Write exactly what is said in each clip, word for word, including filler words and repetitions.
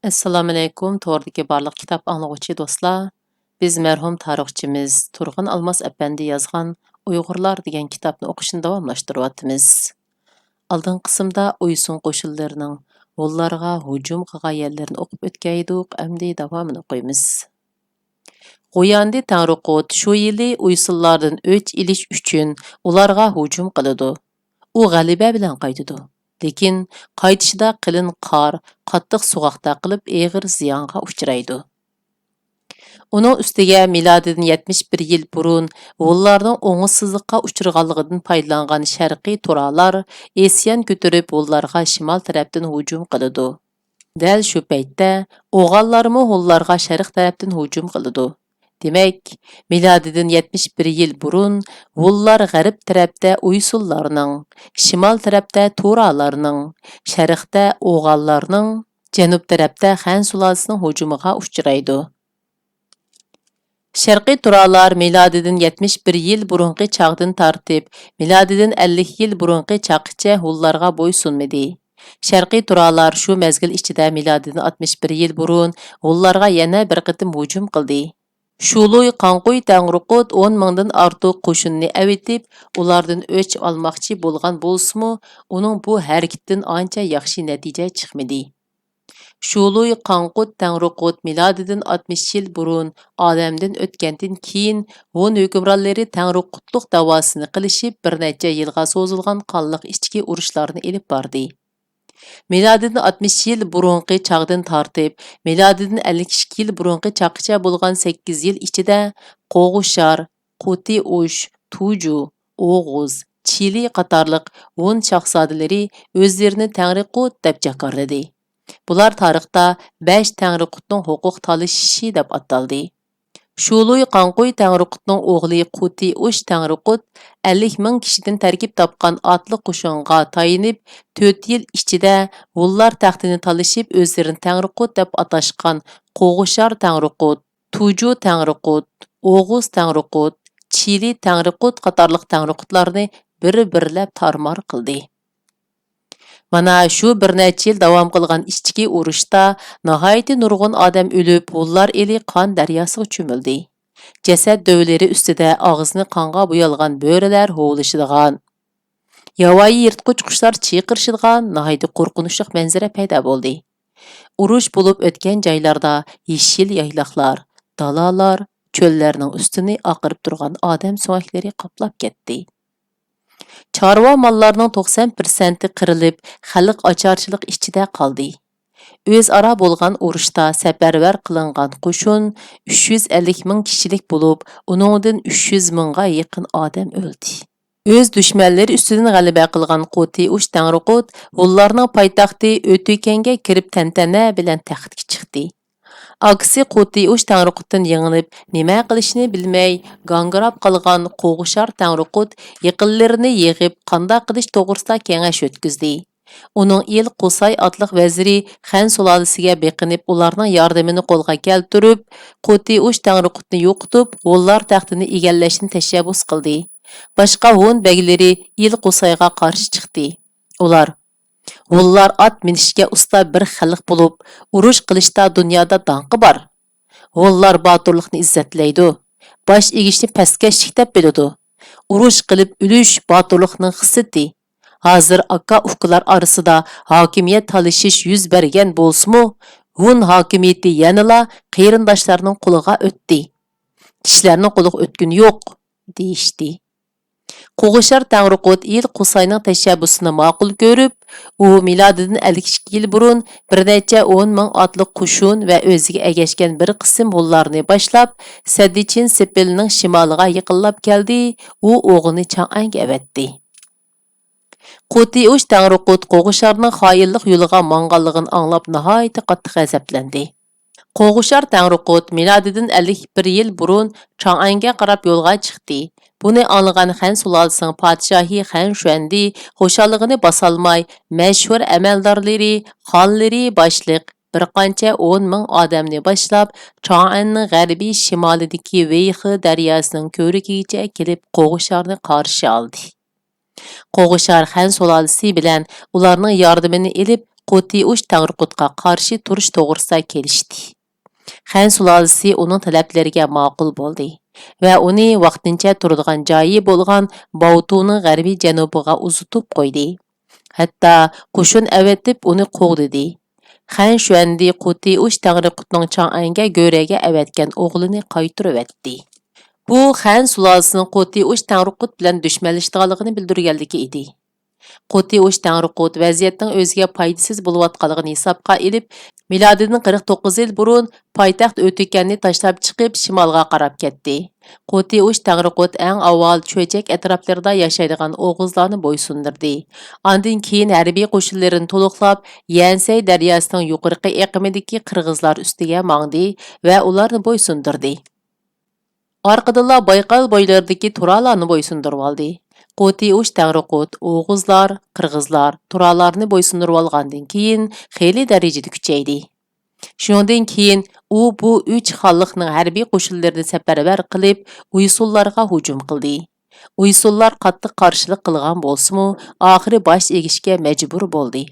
ئەسسالامۇئەلەيكۇم، توردىكى بارلىق كىتاب ئاڭلىغۇچى دوستلار. بىز مەرھۇم تارىخچىمىز تۇرغۇن ئالماس ئەپەندى يازغان ئۇيغۇرلار دېگەن كىتابنى ئوقۇشنى داۋاملاشتۇرۇۋاتىمىز. ئالدىنقى قىسىمدا ئۇيسۇن قوشۇنلىرىنىڭ ھونلارغا ھۇجۇم قىلغان يەرلىرىنى ئوقۇپ ئۆتكەيدۇق، ئەمدى داۋامىنى ئوقۇيمىز. غۇياندى تەڭرىقۇت شۇ يىلى ئۇيسۇنلاردىن ئۆچ ئېلىش ئۈچۈن ئۇلارغا ھۇجۇم قىلىدۇ. ئۇ غەلىبە بىلەن قايتىدۇ. لېكىن قايتىشىدا قېلىن قار، قاتتىق سوغۇق تارقىلىپ ئېغىر زىيانغا ئۇچرايدۇ. ئۇنىڭ ئۈستىگە مىلادىدىن يەتمىش بىر يىل بۇرۇن ھونلارنىڭ ئوڭۇشسىزلىققا ئۇچرىغانلىقىدىن پايدىلانغان شەرقىي تۇرالار ئىسيان كۆتۈرۈپ ھونلارغا شىمال تەرەپتىن ھۇجۇم قىلىدۇ. دەل شۇ پەيتتە ئوغانلارمۇ ھونلارغا شەرق تەرەپتىن ھۇجۇم قىلىدۇ. دېمەك، مىلادىدىن يەتمىش بىر يىل بۇرۇن ھونلار غەرب تەرەپتە ئۇيسۇنلارنىڭ، شىمال تەرەپتە تۇرالارنىڭ، شەرقتە ئوغانلارنىڭ، جەنۇب تەرەپتە خەن سۇلالىسىنىڭ ھۇجۇمىغا ئۇچرايدۇ. شەرقىي تۇرالار مىلادىدىن يەتمىش بىر يىل بۇرۇنقى چاغدىن تارتىپ، مىلادىدىن ئەللىك يىل بۇرۇنقى چاغقىچە ھونلارغا بويسۇنمىدى. شەرقىي تۇرالار شۇ مەزگىل ئىچىدە مىلادىدىن ئاتمىش بىر يىل بۇرۇن ھونلارغا يەنە بىر قېتىم ھۇجۇم قىلدى. شۇلۇي قاڭقۇي تەڭرىقۇت ئون مىڭدىن ئارتۇق قوشۇننى ئەۋېتىپ، ئۇلاردىن ئۆچ ئالماقچى بولغان بولسىمۇ، ئۇنىڭ بۇ ھەرىكىتىدىن ئانچە ياخشى نەتىجە چىقمىدى. شۇلۇي قاڭقۇت تەڭرىقۇت مىلادىدىن ئاتمىش يىل بۇرۇن ئالەمدىن ئۆتكەندىن كېيىن، ھون ھۆكۈمرانلىرى تەڭرىقۇتلۇق داۋاسىنى قىلىشىپ، بىر نەچچە يىلغا سوزۇلغان قانلىق ئىچكى ئۇرۇشلارنى ئېلىپ باردى. مىلادىدىن ئاتمىش يىل بۇرۇنقى چاغدىن تارتىپ، مىلادىدىن ئەللىك ئىككى يىل بۇرۇنقى چاغقىچە بولغان سەككىز يىل ئىچىدە، قوغۇشار، قۇتىئۇش، تۇجۇ، ئوغۇز، چىلى قاتارلىق ھون شاھزادىلىرى ئۆزلىرىنى تەڭرىقۇت دەپ جاكارلىدى. بۇلار تارىختا بەش تەڭرىقۇتنىڭ ھوقۇق تالىشىشى دەپ ئاتالدى. شۇلۇي قاڭقۇي تەڭرىقۇتنىڭ ئوغلى قۇتىئۇش تەڭرىقۇت ئەللىك مىڭ كىشىدىن تەركىب تاپقان ئاتلىق قوشۇنغا تايىنىپ، تۆت يىل ئىچىدە ھونلار تەختىنى تالىشىپ، ئۆزلىرىنى تەڭرىقۇت دەپ ئاتاشقان قوغۇشار تەڭرىقۇت، تۇجۇ تەڭرىقۇت، ئوغۇز تەڭرىقۇت، چىلى تەڭرىقۇت قاتارلىق تەڭرىقۇتلارنى بىر-بىرلەپ تارمار قىلدى. مانا شۇ بىر نەچچە يىل داۋام قىلغان ئىچكى ئۇرۇشتا ناھايىتى نۇرغۇن ئادەم ئۆلۈپ، ھونلار ئېلى قان دەرياسىغا چۆمۈلدى. جەسەت دۆۋىلىرى ئۈستىدە ئاغزىنى قانغا بويالغان بۆرىلەر ھوۋلىشىدىغان، ياۋايى يىرتقۇچ قۇشلار چىقىرىشىدىغان ناھايىتى قورقۇنچلۇق مەنزىرە پەيدا بولدى. ئۇرۇش بولۇپ ئۆتكەن جايلاردا يېشىل يايلاقلار، دالالار، چۆللەرنىڭ ئۈستىنى ئاقىرىپ تۇرغان ئادەم سۆڭەكلىرى قاپلاپ كەتتى. چارۋا ماللارنىڭ توقسان پىرسەنتى قىرىلىپ، خەلق ئاچارچىلىق ئىچىدە قالدى. ئۆزئارا بولغان ئۇرۇشتا سەپەرۋەر قىلىنغان قوشۇن ئۈچ يۈز ئەللىك مىڭ كىشىلىك بولۇپ، ئۇنىڭدىن ئۈچ يۈز مىڭغا يېقىن ئادەم ئۆلدى. ئۆز دۈشمەنلىرى ئۈستىدىن غەلىبە قىلغان قۇتىئۇش تەڭرىقۇت ھونلارنىڭ پايتەختى ئۆتۈكەنگە كىرىپ تەنتەنە بىلەن تەختكە چىقتى. ئاكىسى قۇتىئۇش تەڭرىقۇتتىن يېڭىلىپ، نېمە قىلىشنى بىلمەي گاڭگىراپ قالغان قوغۇشار تەڭرىقۇت يېقىنلىرىنى يىغىپ، قانداق قىلىش توغرىسىدا كېڭەش ئۆتكۈزدى. ئۇنىڭ ئىل قۇساي ئاتلىق ۋەزىرى خەن سۇلالىسىگە بېقىنىپ، ئۇلارنىڭ ياردىمىنى قولغا كەلتۈرۈپ، قۇتىئۇش تەڭرىقۇتنى يوقىتىپ، ھونلار تەختىنى ئىگىلەشنى تەشەببۇس قىلدى. باشقا ھون بەگلىرى ئىل قۇسايغا قارشى چىقتى. ئۇلار، ھونلار ئات مىنىشكە ئۇستا بىر خەلق بولۇپ، ئۇرۇش قىلىشتا دۇنيادا داڭقى بار. ھونلار باتۇرلۇقنى ئىززەتلەيدۇ، باش ئېگىشنى پەسكەشلىك دەپ بىلىدۇ. ئۇرۇش قىلىپ ئۆلۈش باتۇرلۇقنىڭ خىسلىتى. ھازىر ئاكا-ئۇكىلار ئارىسىدا ھاكىمىيەت تالىشىش يۈز بەرگەن بولسىمۇ، ھون ھاكىمىيىتى يەنىلا قېرىنداشلارنىڭ قولىغا ئۆتتى. كىشىلەرنىڭ قولىغا ئۆتكىنى يوق، دېيىشتى. قوغۇشار تەڭرىقۇت ئىل قۇساينىڭ تەشەببۇسىنى ماقۇل كۆرۈپ، ئۇ مىلادىدىن ئەللىك ئىككى يىل بۇرۇن بىر نەچچە ئون مىڭ ئاتلىق قوشۇن ۋە ئۆزىگە ئەگەشكەن بىر قىسىم ھونلارنى باشلاپ، سەددىچىن سېپىلنىڭ شىمالىغا يېقىنلاپ كەلدى، ئۇ ئوغلىنى چاڭئەنگە ئەۋەتتى. قۇتىئۇش تەڭرىقۇت قوغۇشارنىڭ خائىنلىق يولىغا ماڭغانلىقىنى ئاڭلاپ، ناھايىتى قاتتىق غەزەپلەندى. قوغۇشار تەڭرىقۇت مىلادىدىن ئەللىك بىر يىل بۇرۇن چاڭئەنگە قاراپ يولغا چىقتى. بۇنى ئاڭلىغان خەن سۇلالىسىنىڭ پادىشاھى خەن شۈەندى خۇشاللىقىنى باسالماي، مەشھۇر ئەمەلدارلىرى، خانلىرى باشلىق بىر قانچە ئون مىڭ ئادەمنى باشلاپ، چاڭئەننىڭ غەربىي شىمالىدىكى ۋېيخې دەرياسىنىڭ كۆۋرۈكىگىچە كېلىپ، قوغۇشارنى قارشى ئالدى. قوغۇشار خەن سۇلالىسى بىلەن ئۇلارنىڭ ياردىمىنى ئېلىپ، قوتىئۇش تەڭرىقۇتقا قارشى تۇرۇش توغرىسىدا كېلىشتى. خەن سۇلالىسى ئۇنىڭ تەلەپلىرىگە ماقۇل بولدى ۋە ئۇنى ۋاقتىنچە تۇرىدىغان جايى بولغان باۋتۇنىڭ غەربىي جەنۇبىغا ئۇزىتىپ قويدى. ھەتتا قوشۇن ئەۋەتىپ ئۇنى قوغدىدى. خەن شۈەندى قوتىئۇش تەڭرىقۇتنىڭ چاڭئەنگە گۆرەگە ئەۋەتكەن ئوغلىنى قايتۇرۇۋەتتى. بۇ خەن سۇلالىسىنىڭ قوتىئۇش تەڭرىقۇت بىلەن دۈشمەنلىشىدىغانلىقىنى بىلدۈرگەنلىكى ئىدى. قوتىئۇش تەڭرىقۇت ۋەزىيەتنىڭ ئۆزىگە پايدىسىز بولۇۋاتقانلىقىنى ھېسابقا ئېلىپ، مىلادىدىن قىرىق توققۇز يىل بۇرۇن پايتەخت ئۆتىكەننى تاشلاپ چىقىپ، شىمالغا قاراپ كەتتى. قوتىئۇش تەڭرىقۇت ئەڭ ئاۋۋال چۆچەك ئەتراپلىرىدا ياشايدىغان ئوغۇزلارنى بويسۇندۇردى. ئاندىن كېيىن ھەربىي قوشۇنلىرىنى تولۇقلاپ، يەنسەي دەرياسىنىڭ يۇقىرىقى ئېقىمىدىكى قىرغىزلار ئۈستىگە ماڭدى ۋە ئۇلارنى بويسۇندۇردى. ئارقىدىنلا بايقال بويلىرىدىكى تۇرالارنى بويسۇندۇرۇۋالدى. قوتىئۇش تەڭرىقۇت ئوغۇزلار، قىرغىزلار، تۇرالارنى بويسۇندۇرۇۋالغاندىن كېيىن خېلى دەرىجىدە كۈچەيدى. شۇنىڭدىن كېيىن ئۇ بۇ ئۈچ خانلىقنىڭ ھەربىي قوشۇنلىرىنى سەپەرۋەر قىلىپ، ئۇيسۇللارغا ھۇجۇم قىلدى. ئۇيسۇللار قاتتىق قارشىلىق قىلغان بولسىمۇ، ئاخىرى باش ئېگىشكە مەجبۇر بولدى.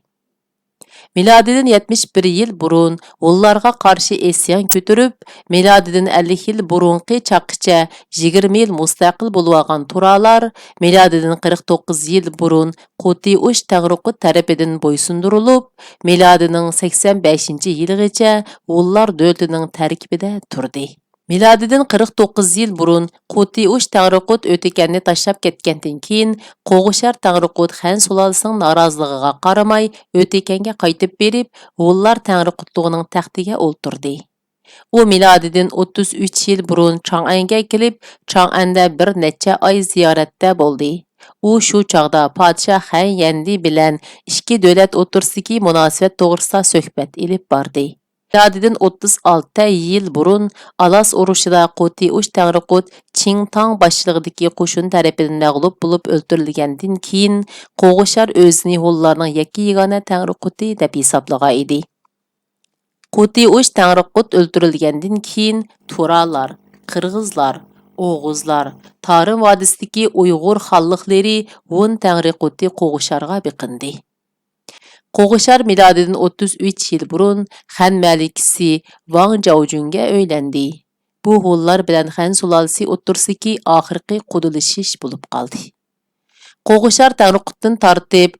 مىلادىدىن يەتمىش بىر يىل بۇرۇن ھونلارغا قارشى ئىسيان كۆتۈرۈپ، مىلادىدىن ئەللىك يىل بۇرۇنقى چاغقىچە يىگىرمە يىل مۇستەقىل بولۇۋالغان تۇرالار، مىلادىدىن قىرىق توققۇز يىل بۇرۇن قوتىئۇش تەڭرىقۇت تەرىپىدىن بويسۇندۇرۇلۇپ، مىلادىنىڭ سەكسەن بەشىنچى يىلىغىچە ھونلار دۆلىتىنىڭ تەركىبىدە تۇردى. مىلادىدىن قىرىق توققۇز يىل بۇرۇن قوتىئۇش تەڭرىقۇت ئۆتىكەننى تاشلاپ كەتكەندىن كېيىن، قوغۇشار تەڭرىقۇت خەن سۇلالىسىنىڭ نارازىلىقىغا قارىماي، ئۆتىكەنگە قايتىپ بېرىپ، ھونلار تەڭرىقۇتلۇقىنىڭ تەختىگە ئولتۇردى. ئۇ مىلادىدىن ئوتتۇز ئۈچ يىل بۇرۇن چاڭئەنگە كېلىپ، چاڭئەندە بىر نەچچە ئاي زىيارەتتە بولدى. ئۇ شۇ چاغدا پادىشاھ خەن يەندى بىلەن ئىككى دۆلەت ئوتتۇرىسىدىكى مۇناسىۋەت توغرىسىدا سۆھبەت ئېلىپ باردى. مىلادىدىن ئوتتۇز ئالتە يىل بۇرۇن ئالاس ئۇرۇشىدا قوتىئۇش تەڭرىقۇت چىڭ تاڭ باشچىلىقىدىكى قوشۇن تەرىپىدىن مەغلۇپ بولۇپ ئۆلتۈرۈلگەندىن كېيىن، قوغۇشار ئۆزىنى ھونلارنىڭ يەككە يېگانە تەڭرىقۇتى دەپ ھېسابلىغان ئىدى. قوتىئۇش تەڭرىقۇت ئۆلتۈرۈلگەندىن كېيىن، تۇرالار، قىرغىزلار، ئوغۇزلار، تارىم ۋادىسىدىكى ئۇيغۇر خانلىقلىرى ھون تەڭرىقۇتى قوغۇشارغا بېقىندى. قوغۇشار مىلادىدىن ئوتتۇز ئۈچ يىل بۇرۇن خەن مەلىكىسى ۋاڭ جاۋجۈنگە ئۆيلەندى. بۇ ھونلار بىلەن خەن سۇلالىسى ئوتتۇرىسىدىكى ئاخىرقى قۇدىلىشىش بولۇپ قالدى. قوغۇشار تەڭرىقۇتتىن تارتىپ،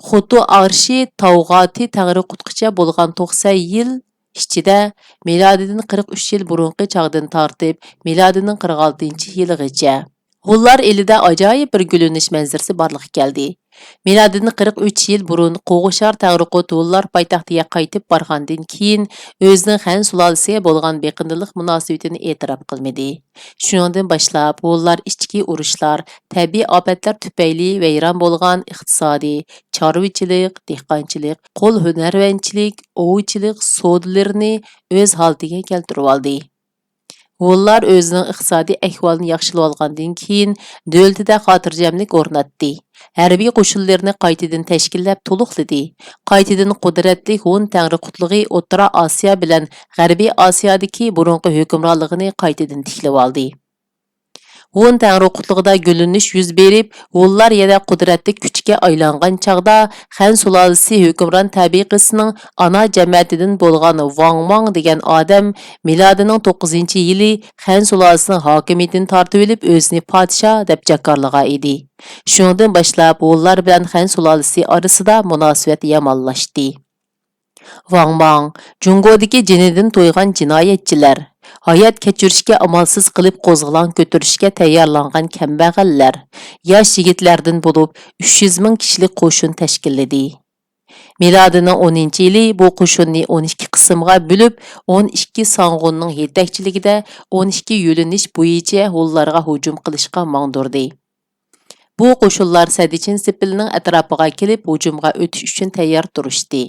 خوتۇ ئارشى تاۋغاتى تەڭرىقۇتقىچە بولغان توقسەن يىل ئىچىدە، مىلادىدىن قىرىق ئۈچ يىل بۇرۇنقى چاغدىن تارتىپ، مىلادىنىڭ قىرىق ئالتىنچى يىلىغىچە، ھونلار ئېلىدە ئاجايىپ بىر گۈللىنىش مەنزىرىسى بارلىققا كەلدى. مىلادىدىن قىرىق ئۈچ يىل بۇرۇن قوغۇشار تەڭرىقۇت ھونلار پايتەختىگە قايتىپ بارغاندىن كېيىن، ئۆزىنىڭ خەن سۇلالىسىگە بولغان بېقىندىلىق مۇناسىۋىتىنى ئېتىراپ قىلمىدى. شۇنىڭدىن باشلاپ، ھونلار ئىچكى ئۇرۇشلار، تەبىئىي ئاپەتلەر تۈپەيلى ۋەيران بولغان ئىقتىسادىي، چارۋىچىلىق، دېھقانچىلىق، قول ھۈنەرۋەنچىلىك، ئوۋچىلىق سودىلىرىنى ئۆز ھالىتىگە كەلتۈرۈۋالدى. ھونلار ئۆزىنىڭ ئىقتىسادىي ئەھۋالىنى ياخشىلىۋالغاندىن كېيىن، دۆلىتىدە خاتىرجەملىك ئورناتتى. ھەربىي قوشۇنلىرىنى قايتىدىن تەشكىللەپ تولۇقلىدى. قايتىدىن قۇدرەتلىك ھون تەڭرىقۇتلۇقى ئوتتۇرا ئاسىيا بىلەن غەربىي ئاسىيادىكى بۇرۇنقى ھۆكۈمرانلىقىنى قايتىدىن تىكلىۋالدى. ھون تەڭرىقۇتلۇقىدا گۈللىنىش يۈز بېرىپ، ھونلار يەنە قۇدرەتلىك كۈچكە ئايلانغان چاغدا، خەن سۇلالىسى ھۆكۈمران تەبىقىسىنىڭ ئانا جەمەتىدىن بولغان ۋاڭ ماڭ دېگەن ئادەم مىلادىنىڭ توققۇزىنچى يىلى خەن سۇلالىسىنىڭ ھاكىمىيىتىنى تارتىۋېلىپ، ئۆزىنى پادىشاھ دەپ جاكارلىغان ئىدى. شۇنىڭدىن باشلاپ ھونلار بىلەن خەن سۇلالىسى ئارىسىدا مۇناسىۋەت يامانلاشتى. ۋاڭ ماڭ، جۇڭگودىكى جېنىدىن تويغان جىنايەتچىلەر، ھايات كەچۈرۈشكە ئامالسىز قېلىپ قوزغىلاڭ كۆتۈرۈشكە تەييارلانغان كەمبەغەللەر، ياش يىگىتلەردىن بولۇپ ئۈچ يۈز مىڭ كىشىلىك قوشۇن تەشكىللىدى. مىلادىنىڭ ئونىنچى يىلى بۇ قوشۇننى ئون ئىككى قىسىمغا بۆلۈپ، ئون ئىككى ساڭغۇننىڭ يېتەكچىلىكىدە ئون ئىككى يۆنىلىش بويىچە ھونلارغا ھۇجۇم قىلىشقا ماڭدۇردى. بۇ قوشۇنلار سەددىچىن سېپىلنىڭ ئەتراپىغا كېلىپ، ھۇجۇمغا ئۆتۈش ئۈچۈن تەييار تۇرۇشتى.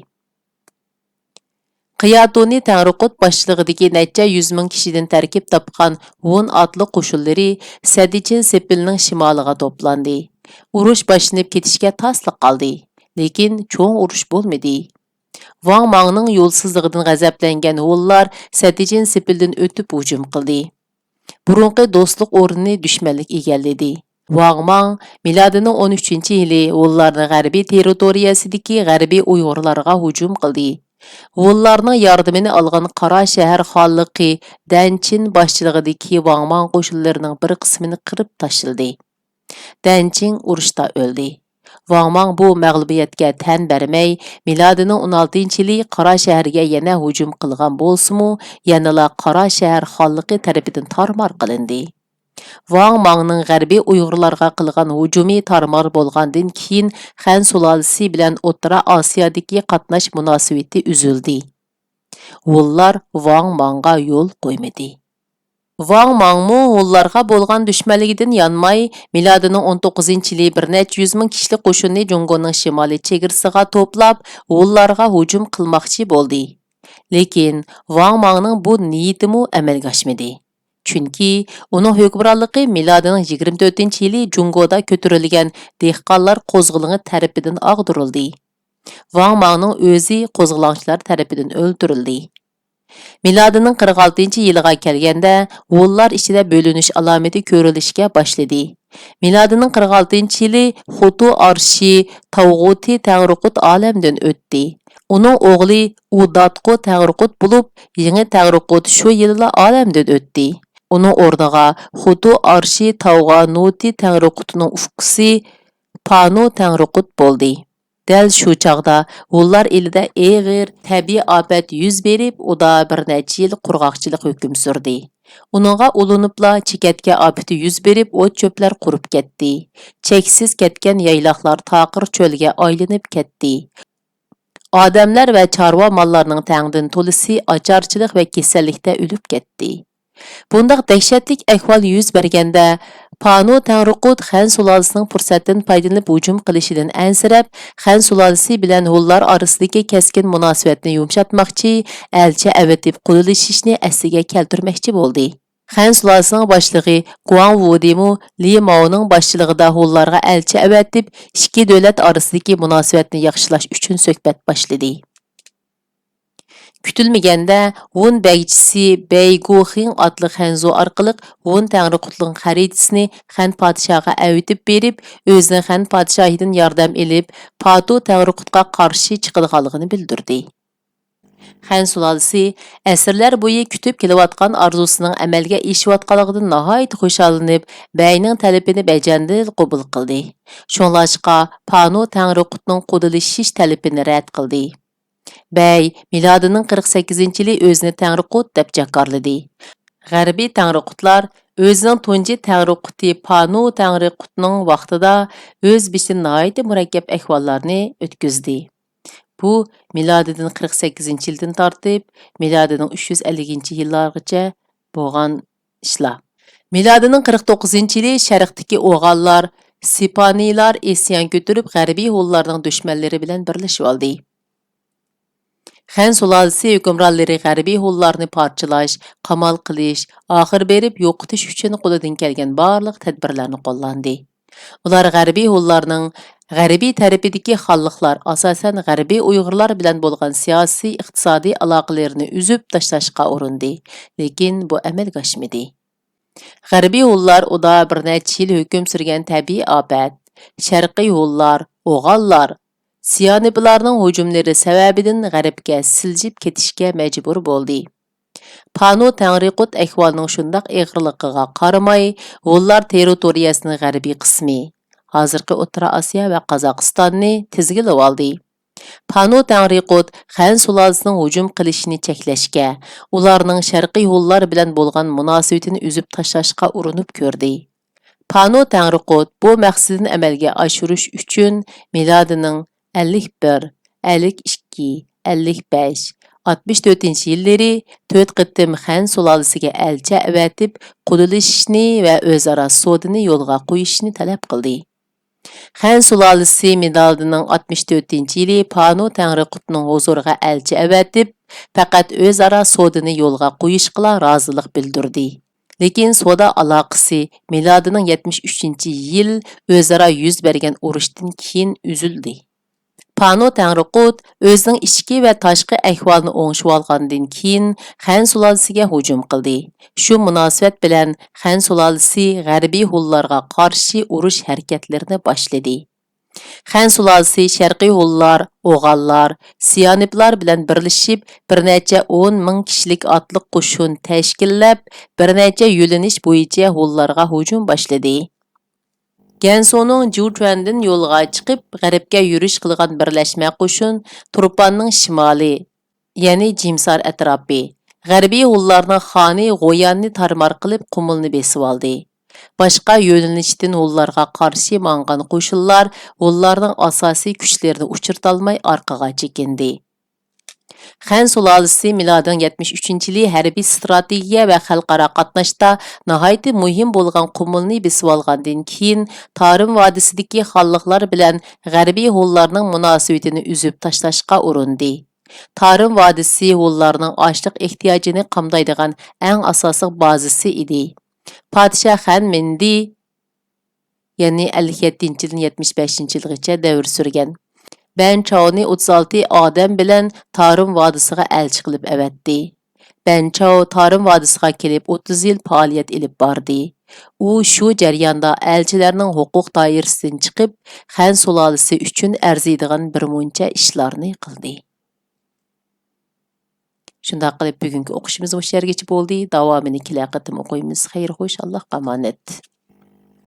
قىياتۇنى تەڭرىقۇت باشچىلىقىدىكى نەچچە يۈز مىڭ كىشىدىن تەركىب تاپقان ھون ئاتلىق قوشۇنلىرى سەددىچىن سېپىلنىڭ شىمالىغا توپلاندى. ئۇرۇش باشلىنىپ كېتىشكە تاسلا قالدى، لېكىن چوڭ ئۇرۇش بولمىدى. ۋاڭ ماڭنىڭ يولسىزلىقىدىن غەزەپلەنگەن ھونلار سەددىچىن سېپىلدىن ئۆتۈپ ھۇجۇم قىلدى. بۇرۇنقى دوستلۇق ئورنىنى دۈشمەنلىك ئىگىلىدى. ۋاڭ ماڭ مىلادىنىڭ ئون ئۈچىنچى يىلى ھونلارنىڭ غەربىي تېررىتورىيەسىدىكى غەربىي ئۇيغۇرلارغا ھۇجۇم قىلدى. ھونلارنىڭ ياردىمىنى ئالغان قارا شەھەر خانلىقى دەنچىن باشچىلىقىدىكى ۋاڭ ماڭ قوشۇنلىرىنىڭ بىر قىسمىنى قىرىپ تاشلىدى. دەنچىڭ ئۇرۇشتا ئۆلدى. ۋاڭ ماڭ بۇ مەغلۇبىيەتكە تەن بەرمەي، مىلادىنىڭ ئون ئالتىنچى يىلى قارا شەھەرگە يەنە ھۇجۇم قىلغان بولسىمۇ، يەنىلا قارا شەھەر خانلىقى تەرىپىدىن تارمار قىلىندى. ۋاڭ ماڭنىڭ غەربىي ئۇيغۇرلارغا قىلغان ھۇجۇمى تارمار بولغاندىن كېيىن، خەن سۇلالىسى بىلەن ئوتتۇرا ئاسىيادىكى قاتناش مۇناسىۋىتى ئۈزۈلدى. ھونلار ۋاڭ ماڭغا يول قويمىدى. ۋاڭ ماڭمۇ ھونلارغا بولغان دۈشمەنلىكىدىن يانماي، مىلادىنىڭ ئون توققۇزىنچى يىلى بىر نەچچە يۈز مىڭ كىشىلىك قوشۇننى جۇڭگونىڭ شىمالىي چېگرىسىغا توپلاپ، ھونلارغا ھۇجۇم قىلماقچى بولدى. لېكىن ۋاڭ ماڭنىڭ بۇ نىيىتىمۇ ئەمەلگە ئاشمىدى. چۈنكى ئۇنىڭ ھۆكۈمرانلىقى مىلادىنىڭ يىگىرمە تۆتىنچى يىلى جۇڭگودا كۆتۈرۈلگەن دېھقانلار قوزغىلىڭى تەرىپىدىن ئاغدۇرۇلدى. ۋاڭ ماڭنىڭ ئۆزى قوزغىلاڭچىلار تەرىپىدىن ئۆلتۈرۈلدى. مىلادىنىڭ قىرىق ئالتىنچى يىلىغا كەلگەندە، ھونلار ئىچىدە بۆلۈنۈش ئالامىتى كۆرۈلۈشكە باشلىدى. مىلادىنىڭ قىرىق ئالتىنچى يىلى خۇتۇ ئارشى تاۋغۇتى تەڭرىقۇت ئالەمدىن ئۆتتى. ئۇنىڭ ئوغلى ئۇداتقۇ تەڭرىقۇت بولۇپ، يېڭى تەڭرىقۇت شۇ يىلىلا ئالەمدىن ئۆتتى. ئۇنىڭ ئورنىغا خۇتۇ ئارشى تاۋغا نۇتى تەڭرىقۇتنىڭ ئۇكىسى پانۇ تەڭرىقۇت بولدى. دەل شۇ چاغدا ھونلار ئېلىدە ئېغىر تەبىئىي ئاپەت يۈز بېرىپ، ئۇدا بىر نەچچە يىل قۇرغاقچىلىق ھۆكۈم سۈردى. ئۇنىڭغا ئۇلىنىپلا چېكەتكە ئاپىتى يۈز بېرىپ، ئوت-چۆپلەر قۇرۇپ كەتتى. چەكسىز كەتكەن يايلاقلار تاقىر چۆلگە ئايلىنىپ كەتتى. ئادەملەر ۋە چارۋا ماللارنىڭ تەڭدىن تولىسى ئاچارچىلىق ۋە كېسەللىكتە ئۆلۈپ كەتتى. بۇنداق دەھشەتلىك ئەھۋال يۈز بەرگەندە، پانۇ تەڭرىقۇت خەن سۇلالىسىنىڭ پۇرسەتتىن پايدىلىنىپ ھۇجۇم قىلىشىدىن ئەنسىرەپ، خەن سۇلالىسى بىلەن ھونلار ئارىسىدىكى كەسكىن مۇناسىۋەتنى يۇمشاتماقچى، ئەلچى ئەۋېتىپ قۇدىلىشىشنى ئەسلىگە كەلتۈرمەكچى بولدى. خەن سۇلالىسىنىڭ باشلىقى گۇاڭ ۋۇدىمۇ لى ماۋنىڭ باشچىلىقىدا ھونلارغا ئەلچى ئەۋەتىپ، ئىككى دۆلەت ئارىسىدىكى مۇناسىۋەتنى ياخشىلاش ئۈچۈن سۆھبەت باشلىدى. كۈتۈلمىگەندە ھون بەگچىسى بەي گۇخىڭ ئاتلىق خەنزۇ ئارقىلىق ھون تەڭرىقۇتلۇقنىڭ خەرىتىسىنى خەن پادىشاھىغا ئەۋېتىپ بېرىپ، ئۆزىنىڭ خەن پادىشاھىدىن ياردەم ئېلىپ، پاتۇ تەڭرىقۇتقا قارشى چىقىدىغانلىقىنى بىلدۈردى. خەن سۇلالىسى ئەسىرلەر بويى كۈتۈپ كېلىۋاتقان ئارزۇسىنىڭ ئەمەلگە ئېشىۋاتقانلىقىدىن ناھايىتى خۇشاللىنىپ، بەينىڭ تەلىپىنى بەجەندىل قوبۇل قىلدى. شۇڭلاشقا، پانۇ تەڭرىقۇتنىڭ قۇدىلىشىش تەلىپىنى رەت قىلدى. بەي مىلادىنىڭ قىرىق سەككىزىنچى يىلى ئۆزىنى تەڭرىقۇت دەپ جاكارلىدى. غەربىي تەڭرىقۇتلار ئۆزىنىڭ تۇنجى تەڭرىقۇتى پانۇ تەڭرىقۇتنىڭ ۋاقتىدا ئۆز بېشىدىن ناھايىتى مۇرەككەپ ئەھۋاللارنى ئۆتكۈزدى. بۇ مىلادىدىن قىرىق سەككىزىنچى يىلدىن تارتىپ مىلادىنىڭ ئۈچ يۈز ئەللىكىنچى يىللارغىچە بولغان ئىشلار. مىلادىنىڭ قىرىق توققۇزىنچى يىلى شەرقتىكى ئوغانلار، سىپانىيلار ئىسيان كۆتۈرۈپ، غەربىي ھونلارنىڭ دۈشمەنلىرى بىلەن بىرلىشىۋالدى. خەن سۇلالىسى ھۆكۈمرانلىرى غەربىي ھونلارنى پارچىلاش، قامال قىلىش، ئاخىر بېرىپ يوقىتىش ئۈچۈن قولىدىن كەلگەن بارلىق تەدبىرلەرنى قوللاندى. ئۇلار غەربىي ھونلارنىڭ غەربىي تەرىپىدىكى خانلىقلار، ئاساسەن، غەربىي ئۇيغۇرلار بىلەن بولغان سىياسىي، ئىقتىسادىي ئالاقىلىرىنى ئۈزۈپ تاشلاشقا ئۇرۇندى، لېكىن بۇ ئەمەلگە ئاشمىدى. غەربىي ھونلار ئۇدا بىر نەچچە يىل ھۆكۈم سۈرگەن تەبىئىي ئاپەت، شەرقىي ھونلار، ئوغانلار، سىيانىپلارنىڭ ھۇجۇملىرى سەۋەبىدىن غەربكە سىلجىپ كېتىشكە مەجبۇر بولدى. پانۇ تەڭرىقۇت ئەھۋالىنىڭ شۇنداق ئېغىرلىقىغا قارىماي، ھونلار تېررىتورىيەسىنىڭ غەربىي قىسمى، ھازىرقى ئوتتۇرا ئاسىيا ۋە قازاقىستاننى تىزگىنلىۋالدى. پانۇ تەڭرىقۇت خەن سۇلالىسىنىڭ ھۇجۇم قىلىشىنى چەكلەشكە، ئۇلارنىڭ شەرقىي ھونلار بىلەن بولغان مۇناسىۋىتىنى ئۈزۈپ تاشلاشقا ئۇرۇنۇپ كۆردى. پانۇ تەڭرىقۇت بۇ مەقسىتىنى ئەمەلگە ئاشۇرۇش ئۈچۈن مىلادىنىڭ ئەللىك بىر، ئەللىك ئىككى، ئەللىك بەش، ئاتمىش تۆتىنچى يىللىرى تۆت قېتىم خەن سۇلالىسىگە ئەلچى ئەۋەتىپ، قۇدىلىشىشنى ۋە ئۆزئارا سودىنى يولغا قويۇشنى تەلەپ قىلدى. خەن سۇلالىسى مىلادىنىڭ ئاتمىش تۆتىنچى يىلى پانۇ تەڭرىقۇتنىڭ ھۇزۇرىغا ئەلچى ئەۋەتىپ، پەقەت ئۆزئارا سودىنى يولغا قويۇشقىلا رازىلىق بىلدۈردى. لېكىن سودا ئالاقىسى مىلادىنىڭ يەتمىش ئۈچىنچى يىل ئۆزئارا يۈز بەرگەن ئۇرۇشتىن كېيىن ئۈزۈلدى. پانو تەڭرىقۇت ئۆزىنىڭ ئىچكى ۋە تاشقى ئەھۋالىنى ئوڭشىۋالغاندىن كېيىن، خەن سۇلالىسىگە ھۇجۇم قىلدى. شۇ مۇناسىۋەت بىلەن خەن سۇلالىسى غەربىي ھونلارغا قارشى ئۇرۇش ھەرىكەتلىرىنى باشلىدى. خەن سۇلالىسى شەرقىي ھونلار، ئوغانلار، سىيانىپلار بىلەن بىرلىشىپ، بىر نەچچە ئون مىڭ كىشىلىك ئاتلىق قوشۇن تەشكىللەپ، بىر نەچچە يۆنىلىش بويىچە ھونلارغا ھۇجۇم باشلىدى. گەنسۇنىڭ جۇچۈەندىن يولغا چىقىپ، غەربكە يۈرۈش قىلغان بىرلەشمە قوشۇن تۇرپاننىڭ شىمالى، يەنى جىمسار ئەتراپى، غەربىي ھونلارنىڭ خانى غوياننى تارمار قىلىپ، قۇمۇلنى بېسىۋالدى. باشقا يۆنىلىشتىن ھونلارغا قارشى ماڭغان قوشۇنلار ھونلارنىڭ ئاساسىي كۈچلىرىنى ئۇچرىتالماي ئارقىغا چېكىندى. خەن سۇلالىسى مىلادىنىڭ يەتمىش ئۈچىنچى يىلى ھەربىي ستراتېگىيە ۋە خەلقئارا قاتناشتا ناھايىتى مۇھىم بولغان قۇمۇلنى بېسىۋالغاندىن كېيىن، تارىم ۋادىسىدىكى خانلىقلار بىلەن غەربىي ھونلارنىڭ مۇناسىۋىتىنى ئۈزۈپ تاشلاشقا ئۇرۇندى. تارىم ۋادىسى ھونلارنىڭ ئاشلىق ئېھتىياجىنى قامدايدىغان ئەڭ ئاساسلىق بازىسى ئىدى. پادىشاھ خەن مىندى، يەنى ئەللىك يەتتىنچى يىلدىن يەتمىش بەشىنچى يىلغىچە دەۋر سۈرگەن، بەن چاۋنى ئوتتۇز ئالتە ئادەم بىلەن تارىم ۋادىسىغا ئەلچى قىلىپ ئەۋەتتى. بەن چاۋ تارىم ۋادىسىغا كېلىپ ئوتتۇز يىل پائالىيەت ئېلىپ باردى. ئۇ شۇ جەرياندا ئەلچىلەرنىڭ ھوقۇق دائىرىسىدىن چىقىپ، خەن سۇلالىسى ئۈچۈن ئەرزىيدىغان بىر مۇنچە ئىشلارنى قىلدى. شۇنداق قىلىپ، بۈگۈنكى ئوقۇشىمىز مۇشۇ يەرگىچە بولدى. داۋامىنى كېلەر قېتىم ئوقۇيمىز. خەير خوش، ئاللاھقا ئامانەت.